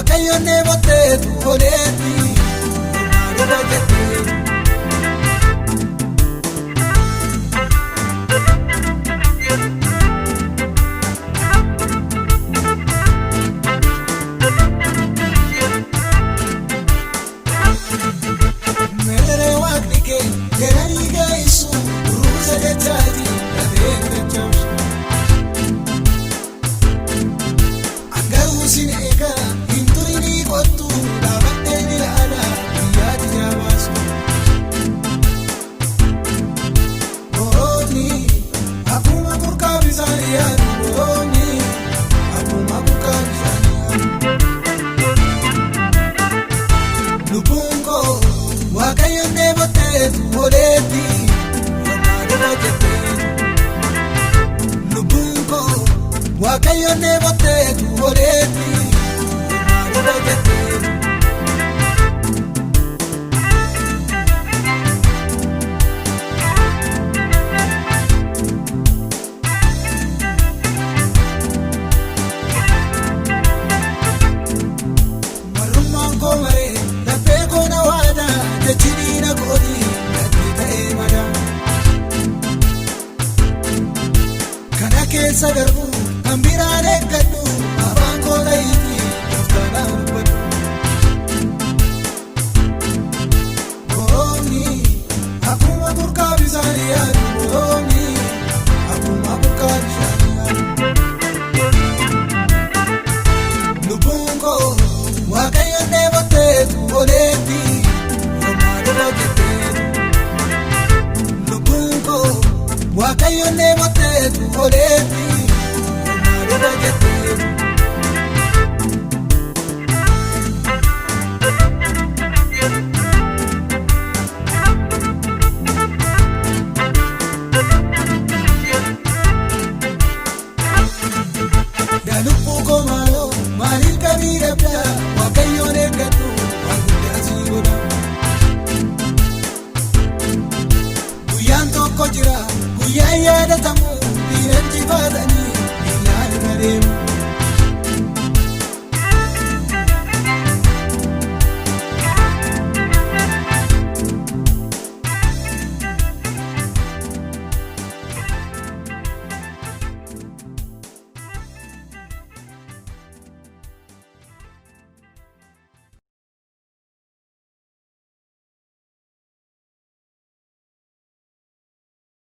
Waaqayyoon dheebotteetu odeetti yooma dhufa jettee. Meeree waaqni kee garanii gaa'isu ruusa jechaati lafee dachaasu. Angaruu sin eegaa hin turinii kottu dhaabbattee ni ilaala guyyaatti jabaasu. Boroonni akkuma burqaa bishaanii yaadu boroonni akkuma burqaa bishaanii yaadu. Lubbuun koo Waaqayyoon dheebotteetu odeetti yooma dhufa jettee. Lubbuun koo Waaqayyoon dheebotteetu odeetti yooma dhufa jettee. Marrummaan koo maree laphee koo na waada jechi diina kooti natti ta'ee mada. Kana keessa darbu kan biraan eeggadhu afaan koo ta'iiti gooftaan dubbadhu. Boroonni akkuma burqaa bishaanii yaadu boroonni akkuma burqaa bishaanii yaadu. Lubbuun koo Waaqayyoon dheebotteetu odeetti yooma dhufa jettee. Lubbuun koo Waaqayyoon dheebotteetu odeetti yooma dhufa jettee. Yaa lubbuu koo maaloo maaliif qabii dhabdaa Waaqayyoon eeggadhu waan guddaa si godha. Guyyaan tokko jira guyyaan yaadatamu diinan jifaatanii miilaan irra deemu.